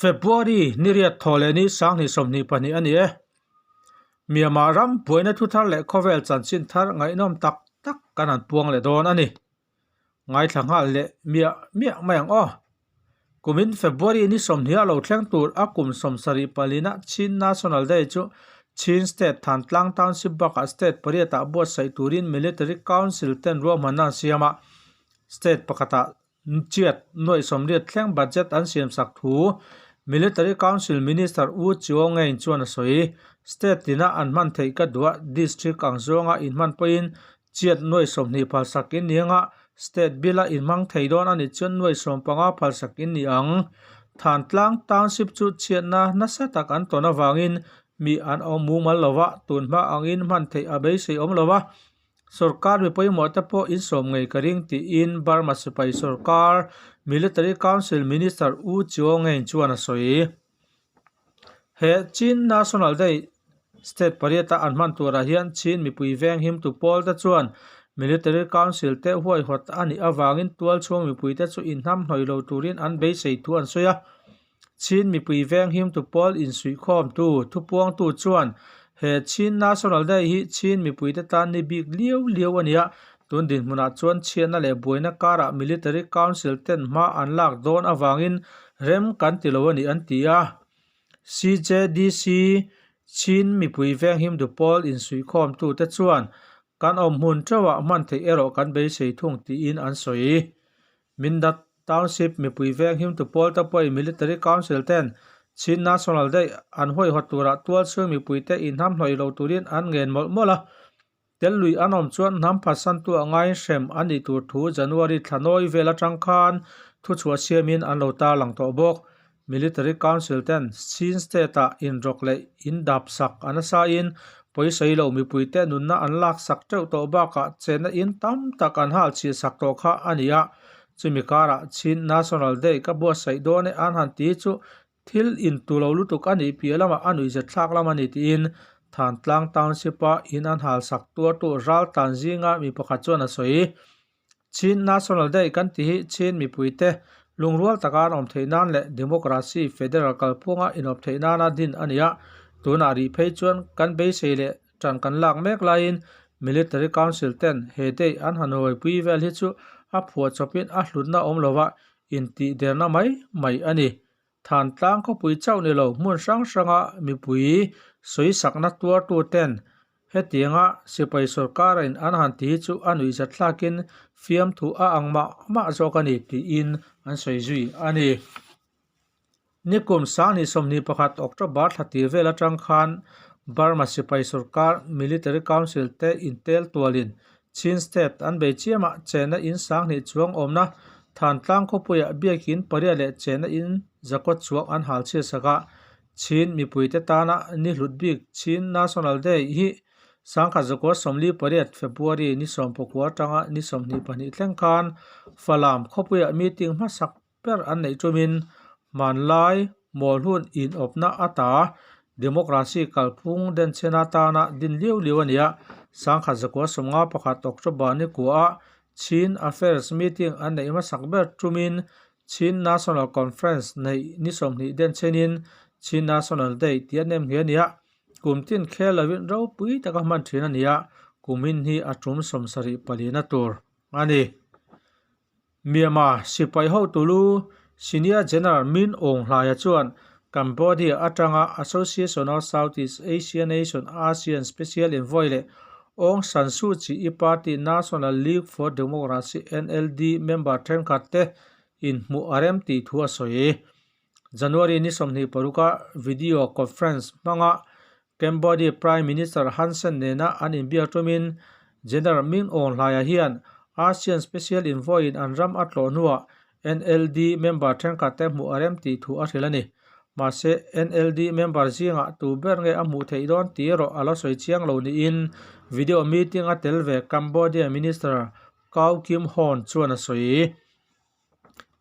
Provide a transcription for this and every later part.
February ni riat thaw leh ni sanghnih 22 a ni e. Myanmar ram buaina thu thar leh khawvel chanchin thar ngaihnawm tak tak kan han puang leh dawn a ni. Ngaithla nghal leh miah miah mai ang aw. Kumin February ni 20 a lo thleng tur a kum 74 na Chin National Day chu Chin State Thantlang Township bakah state pariatah buatsaih turin Military Council ten ruahmanna an siam a, state pakhatah Chiat nuaih 80 thleng budget an siamsak thu Military Council Minister U Kyaw Ngein chuan a sawi. State tina an hman theih ka duh a, district ang zawnga inhman pawhin Chiat nuaih 20 phalsak in ni anga state bill a inhmang thei dawn a nih chuan nuaih 15 phalsak in ni ang. Thantlang Township chu chhiatna nasa tak an tawn avangin mi an awm mumal lova, tunhma angin hman theih a beisei awm lova. Sorkar mi pawimawh te pawh insawm ngei ka ring tiin Burma sipai sorkar Military Council Minister U Kyaw Ngein chuan a sawi. He Chin National Day state pariata an hman turah hian Chin mipui veng himtu pawl te chuan Military Council te huaihawt a nih avangin tualchhung mipui te chu inhnam hnawih lo turin an beisei thu an sawi a. Chin mipui veng himtu pawl insuihkhawmtu thupuangtu chuan he Chin National Day hi Chin mipuite tan ni bik liau liau a ni a, tun dinhmunah chuan chhiatna leh buaina karah Military Council ten hma an lak dawn avangin rem kan ti lo a ni an ti a. CJDC Chin mipui veng himtu pawl insuihkhawmtu te chuan kan awm hmun theuhah hman theih erawh kan beisei thung tiin an sawi. Mindat Township mipui veng himtu pawl te pawhin Military Council ten Chin National Day an huaihawt turah tualchhung mipuite inhnam hnawih lo turin an ngen mawlh mawlh a. Tel lui an awm chuan hnam phatsantu a ngaiin hrem an nih tur thu January thla nawi vel atang khan thuchhuah siamin an lo tarlang tawh bawk. Military Council ten Chin State-ah inrawk leh indapsak a nasain pawisawi lo mipuite nunna an laksak teuh tawh bakah chenna in tam tak an hal chhihsak tawh kha a ni a. Chumi karah Chin National Day ka buatsaih dawn e an han ti chu thil intu lo lutuk a nih piah lamah a nuihzet thlak lam a ni tiin Thantlang Township-a in an halsak tuartu Raltan zinga mi pakhat chuan a sawi. Chin National Day kan tih hi Chin mipuite lungrual taka an awm theih nan leh Democracy Federal kalphunga inawp theih nana din a ni a, tunah rih phei chuan kan beisei leh tan kan lak mek laiin Military Council ten he day an han hawipui vel hi chu a phuahchawpin a hlutna awm lova intihderna mai mai a ni. Thantlang khawpui chauh ni lo hmun hrang hranga mipui sawisakna tuartu ten hetianga sipai sorkarin an han ti hi chu a nuihzat thlakin fiamthu a ang mah mah zawk a ni tiin an sawi zui a ni. Nikum 2021 October thla tir vel atang khan Burma sipai sorkar Military Council te intel tualin Chin State an bei chiam a, chenna in 2000 chuang awmna Thantlang khawpuiah biakin pariat leh chenna in zakawt chuang an hal chhiatsak a, Chin mipuite tana ni hlut bik Chin National Day hi 1948 February ni 19 atanga ni 22 thleng khan Falam khawpuiah meeting hmasak ber an neih tumin hmanlai mawlhun inawpna ata democracy kalphung denchhen atana din liau liau a ni a. 1951 October ni kuaah Chin Affairs meeting an neih hmasak ber tumin Chin National Conference neih ni 20 denchhenin Chin National Day tih a nem nghe a ni a. Kum tin khel lovin ropui taka hman thin a ni a, kumin hi a tum 74 na tur a ni. Myanmar sipai hotulu Senior General Min Aung Hlaia chuan Cambodia atanga Association of Southeast Asia Nation ASEAN Special Envoy leh Aung San Suu Kyi party National League for Democracy NLD member thenkhat te inhmuh a rem tih thu a sawi. January ni 26 a video conference hmanga Cambodia Prime Minister Hun Sen nena an inbiak tumin General Min Aung Hlaia hian ASEAN Special Envoy in an ram a tlawh hnuah NLD member thenkhat te hmuh a rem tih thu a hrilh a ni. Mahse, NLD member zingah tu ber nge a hmuh theih dawn tih erawh a la sawi chiang lo niin video meeting a tel ve Cambodia Minister Kao Kim Hourn chuan a sawi.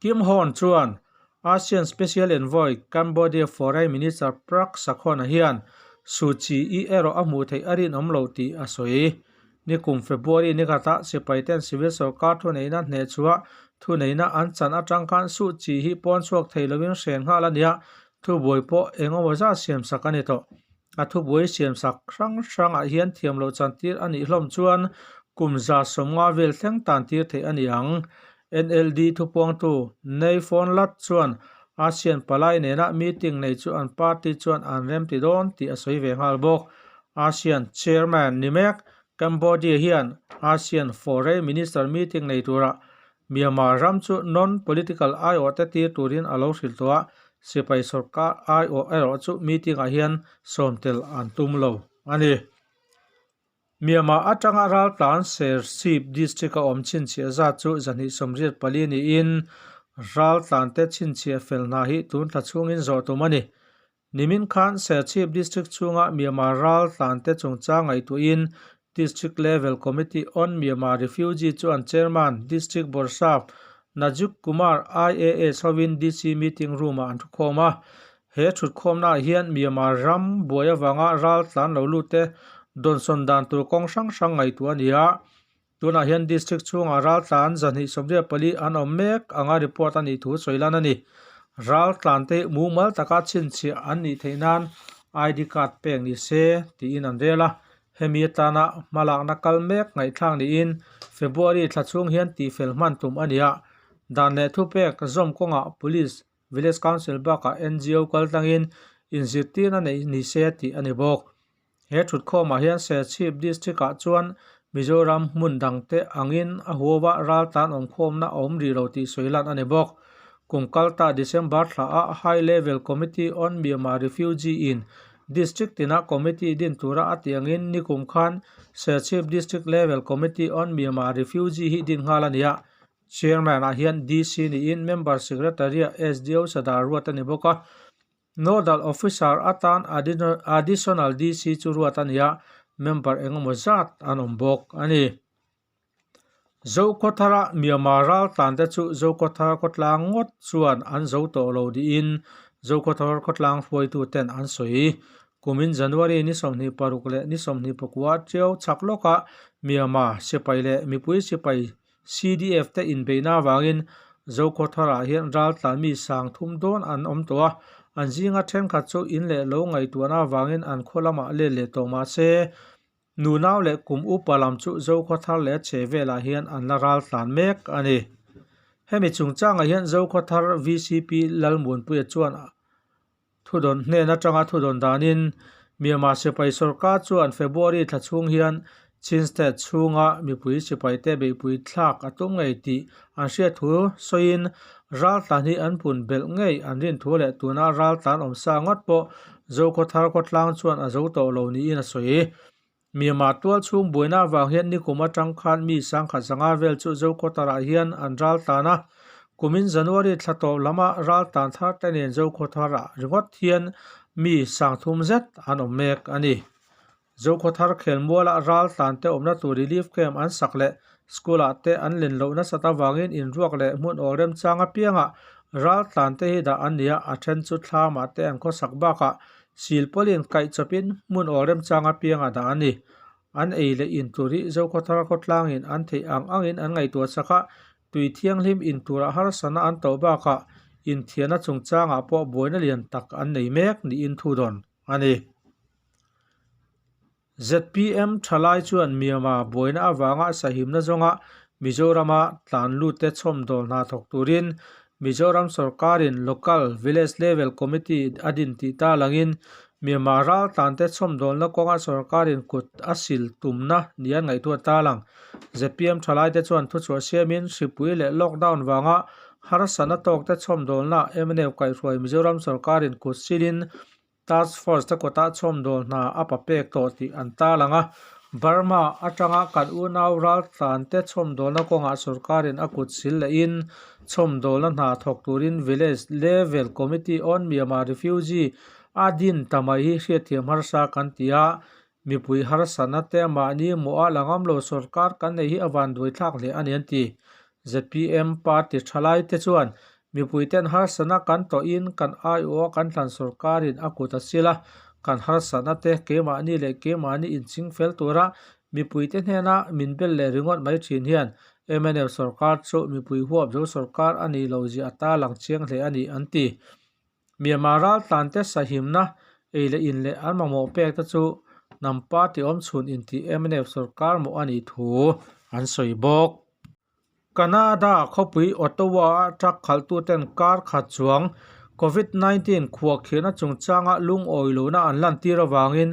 Kim Hourn chuan ASEAN Special Envoy Cambodia Foreign Minister Prak Sakhon-a hian Suu Kyi-i erawh a hmuh theih a rinawm lo tih a sawi. Nikum February ni khatah sipaiten civil sorkar thuneihna hnehchhuah thuneihna an chan atang khan Suu Kyi hi pawn chhuak thei lovin hren nghal a ni a. Thubuai pawh eng emaw zat siamsak a ni tawh. A thubuai siamsak hrang hrangah hian thiam loh chantir a nih hlawm chuan kum 150 vel thleng tan tir theih a ni ang. NLD thupuangtu Nay Phone Lat chuan ASEAN palai nena meeting nei chu an party chuan an remti dawn tih a sawi ve nghal bawk. ASEAN chairman ni mek Cambodia hian ASEAN Foreign Minister meeting nei tura Myanmar ram chu non-political aiawhte tir turin a lo hrilh tawh a, sipai sorkar aiawh erawh chu meeting-ah hian sawm tel an tum lo a ni. Myanmar atanga raltlan Serchhip district-a awm chhinchhiah zat chu 284 niin raltlante chhinchhiah fel hna hi tun thla chhungin zawh tum a ni. Nimin khan Serchhip District chhunga Myanmar raltlante chungchang ngaihtuahin District Level Committee on Myanmar Refugee chuan Chairman, District Bawrhsap Najuk Kumar IAS hovin DC Meeting Room-ah an thukhawm a. He thutkhawmnaah hian Myanmar ram buai avanga raltlan lo lutte dawnsawn dan tur kawng hrang hrang ngaihtuah a ni a. Tunah hian District chhungah raltlan 224 an awm mek anga report a nih thu sawi lan a ni. Raltlan te hi mumal taka chhinchhiah an nih theih nan ID card pek ni se tiin an rel a. Hemi atana hmalakna kal mek ngaihthlak niin February thla chhung hian tihfel hman tum a ni a. Dan leh thupek zawm kawngah Police, Village Council bakah NGO kaltlangin inzirtirna neih ni se tih a ni bawk. He thutkhawmah hian Serchhip District-ah chuan Mizoram hmun dangte angin a huawa raltlan awmkhawmna a awm rih lo tih sawi lan a ni bawk. Kum kalta December thlaah High Level Committee on Myanmar Refugee in District tina committee din tura a tih angin nikum khan Serchhip District Level Committee on Myanmar Refugee hi din nghal a ni a. Chairman-ah hian DC niin Member Secretary-ah SDO Sadar ruat a ni bawk a. Nodal Officer atan Additional DC chu ruat a ni a, member engemaw zat an awm bawk a ni. Zokhawthara Myanmar raltlante chu Zokhawthar khawtlang ngawt chuan an zo tawh lo niin Zokhawthar khawtlang hruaituten an sawi. Kumin January ni 26 leh ni 24 ṭiau chhak lawkah Myanmar sipai leh mipui sipai CDF te inbeihna avangin Zokhawtharah hian raltlan mi 3000 dawn an awm tawh a, an zinga thenkhat chu in leh lo ngaihtuahna avangin an khaw lamah let leh tawh mah se, nunau leh kum upa lam chu Zokhawthar leh a chhe velah hian an la raltlan mek a ni. Hemi chungchangah hian Zokhawthar VCP Lalmuanpuia chuan Thudawn hnen atanga thudawn danin Myanmar sipai sorkar chuan February thla chhung hian Chin State chhunga mipui sipaite beihpui thlak a tum ngei tih an hriat thu sawiin raltlan hi an pun belh ngei an rin thu leh tuna raltlan awmsa ngawt pawh Zokhawthar khawtlang chuan a zo tawh lo niin a sawi. Myanmar tual chhung buaina avang hian nikum atang khan mi 1500 vel chu Zokhawtharah hian an raltlan a, kumin January thla tawp lama raltlan thar te nen Zokhawtharah ringawt hian mi 3000 zet an awm mek a ni. Zokhawthar khelmuala raltlan te awmna tur relief camp an sak leh school ah te an len loh nasat avangin inruak leh hmun awl remchang apiangah raltlan te hi dah an ni a, a then chu thlamah te an khawsak bakah Silpawlin kaih chawpin hmun awl remchang apianga dah a ni. An ei leh in tur hi Zokhawthar khawtlangin an theih ang angin an ngaihtuah chak a, tui thianghlim in turah harsatna an tawh bakah inthiahna chungchangah pawh buaina lian tak an nei mek niin thu dawn a ni. Zpm thalai chuan Myanmar buaina avanga sahimna zawnga Mizorama tlan lutte chhawmdawl hna thawk turin Mizoram sorkarin Local Village Level Committee a din tih ta langin Myanmar raltlante chhawmdawlna kawnga sorkarin kut a sil tumna ni an ngaihtuah ta lang. Zpm thalaite chuan thuchhuah siamin hripui leh lockdown vanga harsatna tawkte chhawmdawlna mnf kaihhruai Mizoram sorkarin kut silin Task Force te kawtah chhawmdawl hna a pa pek tawh tih an tarlang a, Burma atanga kan unau raltlante chhawmdawlna kawngah sorkarin a kut sil lehin chhawmdawlna hna thawk turin Village Level Committee on Myanmar Refugee a din ta mai hi hriatthiam harsa kan ti a, mipui harsatna te mahni mawh a la ngam lo sorkar kan nei hi a vanduai thlak hle a ni an ti. Zpm party thalaite chuan Mipuiten harsatna kan tawhin kan aiawha kan thlan sorkarin a kut a sil a, kan harsatna te keimahni leh keimahni inching fel tura mipuite hnena min bel leh ringawt mai thin hian mnf sorkar chu mipui huap zo sorkar a nih lo zia a tarlang chiang hle a ni, an ti. Myanmar raltlante sahimna ei leh in leh an mamawh pek te chu hnam party awmchhun intih mnf sorkar mawh a nih thu an sawi bawk. Canada khawpui Ottawa-a truck khalhtuten kar khat chuang Covid 19 khuahkhirhna chungchanga lungawi lohna an lantir avangin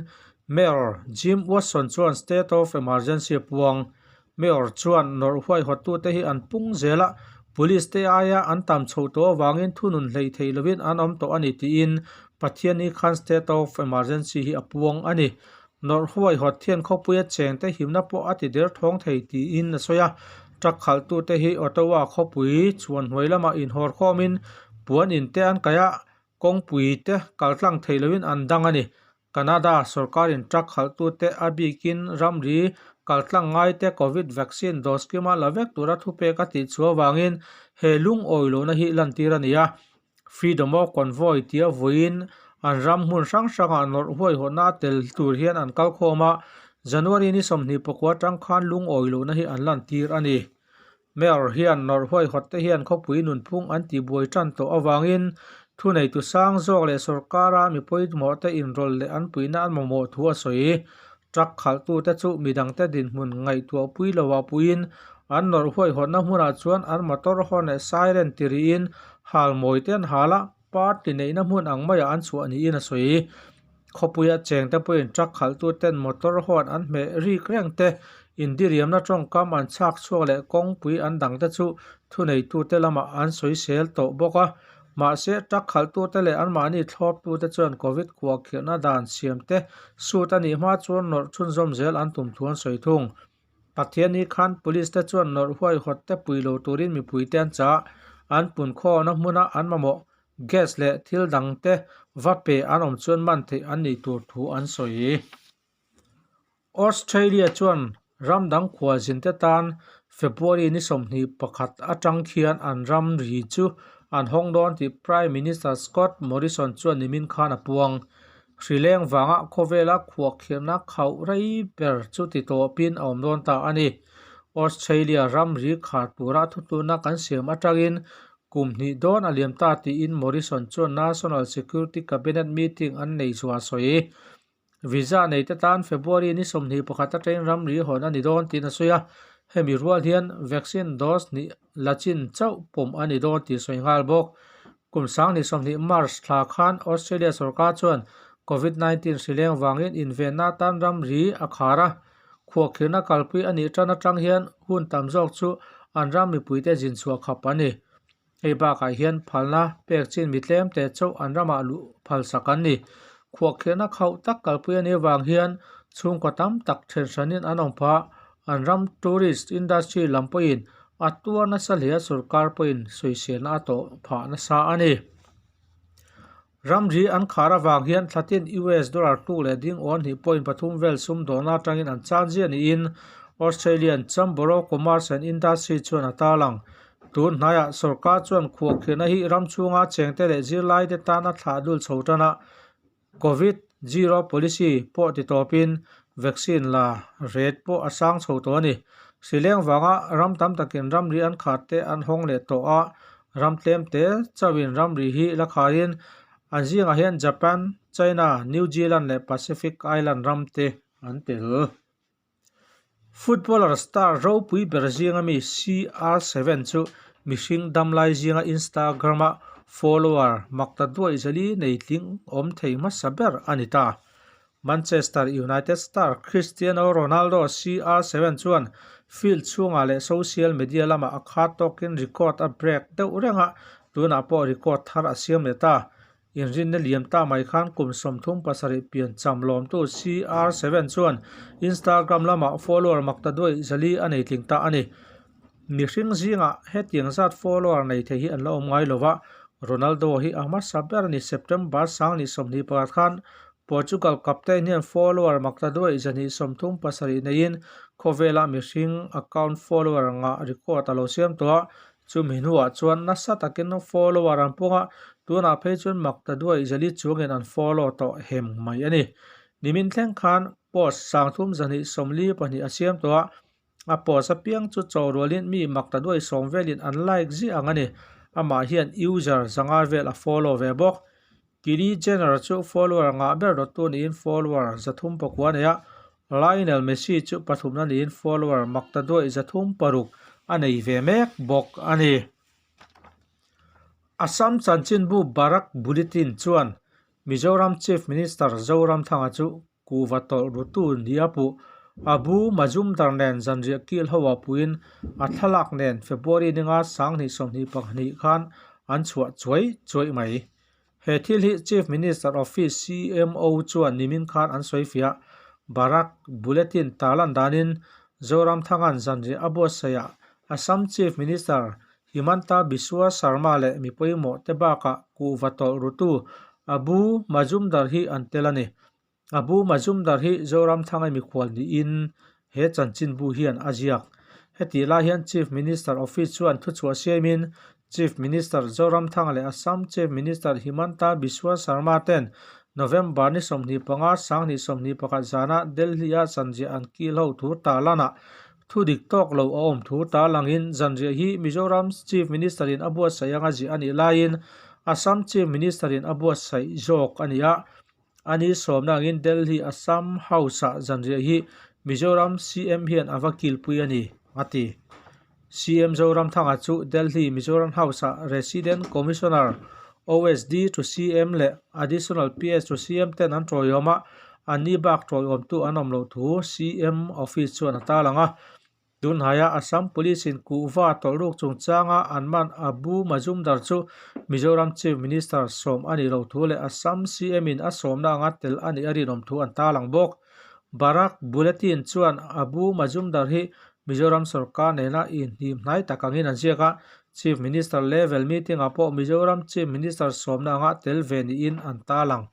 Mayor Jim Watson chuan State of Emergency a puang. Mayor chuan nawrh huaihawttute hi an pung zel a, Police te aia an tam chhoh tawh avangin thunun hleih theih lovin an awm tawh a ni tiin Pathianni khan State of Emergency hi a puang a ni. Nawrh huaihawt hian khawpuia chengte himna pawh a ti der thawng thei tiin a sawi a. Truck khalhtute hi Ottawa khawpui chhuan hnuai lamah inhawr khawmin puan in te an kaih a, kawngpui te kaltlang theih loin an dang a ni. Canada sorkarin truck khalhtute a bikin ramri kaltlang ngaite Covid vaccine dose kima la vek tura thupek a tih chhuah avangin he lungawi lohna hi lantir a ni a. Freedom of Convoy tia vawiin an ram hmun hrang hrangah nawrh huaihawtna a tel tur hian an kal khawm a, January ni 24 atang khan lungawi lohna hi an lantir a ni. Mayor hian nawrh huaihawtte hian khawpui nunphung an tihbuai tan tawh avangin thuneitu sang zawk leh sorkara mi pawimawhte inrawlh leh an puihna an mamawh thu a sawi. Truck khalhtute chu midangte dinhmun ngaihtuahpui loah puiin an nawrh huaihawtna hmunah chuan an motor horn leh siren ti rihin halmawi te an hal a, party neihna hmun ang maiah an chhuah niin a sawi. Khawpuia chengte pawhin truck khalhtuten motor horn an hmeh rik reng te, indiriamna tawngkam an chhak chhuak leh kawngpui an dangte chu thuneitute lamah an sawisel tawh bawk a. Mahse, truck khalhtute leh anmahni thlawptute chuan Covid kuahkhirhna dan siamte sut a nih hma chuan nawrh chhunzawm zel an tum thu an sawi thung. Pathianni khan Police te chuan nawrh huaihawt te pui lo turin mipuite an chah. An punkhawna hmuna an mamawh gas leh thil dangte va pe an awm chuan man theih an nih tur thu an sawi. Australia chuan ram dang khualzinte tan February ni 21 atang khian an ramri chu an hawng dawn tih Prime Minister Scott Morrison chuan nimin khan a puang. Hrileng vanga khawvela khuahkhirhna khauh rei ber chu ti tawpin a awm dawn ta a ni. Australia ramri khar tura thutuna kan siam atangin kum hnih dawn a liam ta tiin Morrison chuan National Security Cabinet meeting an nei zuah a sawi. Visa neite tan February ni 21 atangin ramri hawn a ni dawn tiin a sawi a, hemi rual hian vaccine dose hnih la chin chauh pawm a ni dawn tih a sawi nghal bawk. Kum 2020 March thla khan Australia sorkar chuan Covid 19 hrileng vangin invenna atan ramri a khar a, khuahkhirhna kalpui a nih tan atang hian hun tam zawk chu an ram mipuite zin chhuah khap a ni. Hei bakah hian phalna pek chin mi tlem te chauh an ramah luh phalsak an ni. Khuahkhirhna khauh tak kalpui a nih avang hian chhungkaw tam tak then hranin an awm phah. An ram tourist industry lam pawhin a tuar nasa hle a, sorkar pawhin sawiselna a tawh phah nasa a ni. Ramri an khar avang hian thlatin US dollar tluk leh ding awn hnih point pathum vel sum dawhna atangin an chan ziah niin Australian Chamber of Commerce and Industry chuan a tarlang. Tun hnaiah sorkar chuan khuahkhirhna hi ram chhunga chengte leh zirlaite tan a thlah dul chho tan a, Covid zero policy pawh ti tawpin vaccine la rate pawh a sang chho tawh a ni. Hrileng vanga ram tam takin ramri an khar te an hawng leh tawh a, ram tlem te chauhin ramri hi la kharin an zingah hian Japan, China, New Zealand leh Pacific Island ram te an tel. Footballer star ropui ber zinga mi CR7 chu mihring damlai zinga Instagram-a follower makta duai zali nei tling awm thei hmasa ber a ni ta. Manchester United star Cristiano Ronaldo CR7 chuan field chhungah leh social media lamah a khat tawkin record a break deuh reng a, tunah pawh record thar a siam leh ta. Inrinna liam ta mai khan kum 37 pian cham lawmtu CR7 chuan Instagram lamah follower makta duai zali a nei tling ta a ni. Mihring zingah hetiang zat follower nei thei hi an la awm ngai lo va, Ronaldo hi a hmasa ber a ni. September 2021 khan Portugal captain hian follower makta duai 237 neiin khawvela mihring account follower ngah record a lo siam tawh a, Chumi hnuah chuan nasa takin follower an pung a, tunah phei chuan makta duai zali chungin an follow tawh hem mai a ni. Nimin thleng khan post 3242 a siam tawh a, a post apiang chu chaw rualin mi makta duai sawm velin an like ziah ang a ni. Amah hian user zanga vel a follow ve bawk. Kylie Jenner chu follower ngah ber dawttu niin follower 309 a nei a, Lionel Messi chu pathumna niin follower maktaduaih 306 a nei ve mek bawk a ni. Assam chanchinbu Barak Bulletin chuan Mizoram Chief Minister Zoramthanga chu kuhva tawlh rutu nia puh Abu Majumdar nen zanriah kil ho ah puiin a thlalak nen February ninga 2022 khan an chhuah chuai chuaih mai. He thil hi Chief Minister Office, CMO, chuan nimin khan an sawi fiah. Barak Bulletin tarlan danin Zoramthanga'n zanriah a buatsaihah Assam Chief Minister Himanta Biswa Sarma leh mi pawimawh te bakah kuhva tawlh rutu Abu Majumdar hi an tel a ni. Abu Majumdar hi Zoramthangai mikhual niin he chanchinbu hian a ziak. Hetih lai hian Chief Minister Office chuan thuchhuah siamin Chief Minister Zoramthanga leh Assam Chief Minister Himanta Biswa Sarma ten November ni 25, 2021 zana Delhi-a chanziah an kil ho thu tarlanah Thu dik tawk lo a awm thu tarlangin zanriah hi Mizoram Chief Minister-in a buatsaih anga ziah a nih laiin Assam Chief Minister-in a buatsaih zawk a ni a. A ni sawmna angin Delhi Assam House-ah zanriah hi Mizoram CM hian a va kilpui a ni, a ti. CM Zoramthanga chu Delhi Mizoram House-ah Resident Commissioner, OSD to CM leh Additional PS to CM ten an tawiawm a, Anni bak tawiawmtu an awm loh thu CM office chuan a tarlang a. Tunhnaia Assam Police-in kuhva tawlhruk chungchanga an man Abu Majumdar chu Mizoram Chief Minister sawm a nih loh thu leh Assam CM-in a sawmna anga tel a nih a rinawm thu an tarlang bawk. Barak Bulletin chuan Abu Majumdar hi Mizoram sorkar nena inhnim hnai tak angin an ziak a, Chief Minister level meeting-ah pawh Mizoram Chief Minister sawmna anga tel ve niin an tarlang.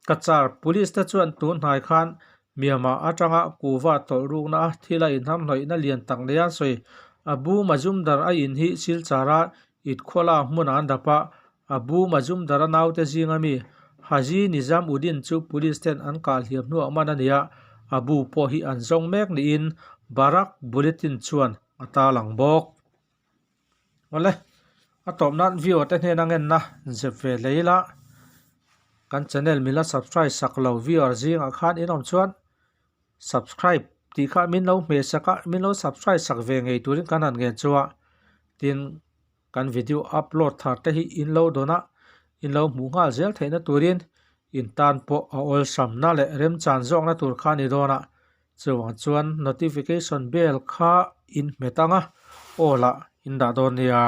Cachar Police te chuan tun hnai khan Myanmar atanga kuhva tawlh rukna a thil a inhamhnawihna lian tak nei a sawi. Abu Majumdar a in hi Silchar-a Itkhawla hmunah an dap a, Abu Majumdar-a naute zinga mi Haji Nizam Uddin chu Police ten an kah hliam hnuah man a ni a, Abu pawh hi an zawng mek niin Barak Bulletin chuan a tarlang bawk. Awle, a tawp nan viewer te hnena ngenna zep ve hle ila, kan channel min la subscribe sak lo viewer zingah khan in awm chuan subscribe tih kha min lo hmeh sak a, min lo subscribe sak ve ngei turin kan han ngen chu a, tin kan video upload thar te hi in lo dawn a, in lo hmuh nghal zel theihna turin in tan pawh a awlsamna leh remchan zawkna tur kha a ni dawn a. Chuvang chuan notification bell kha in hmet ang a, aw lah in dah dawn nia.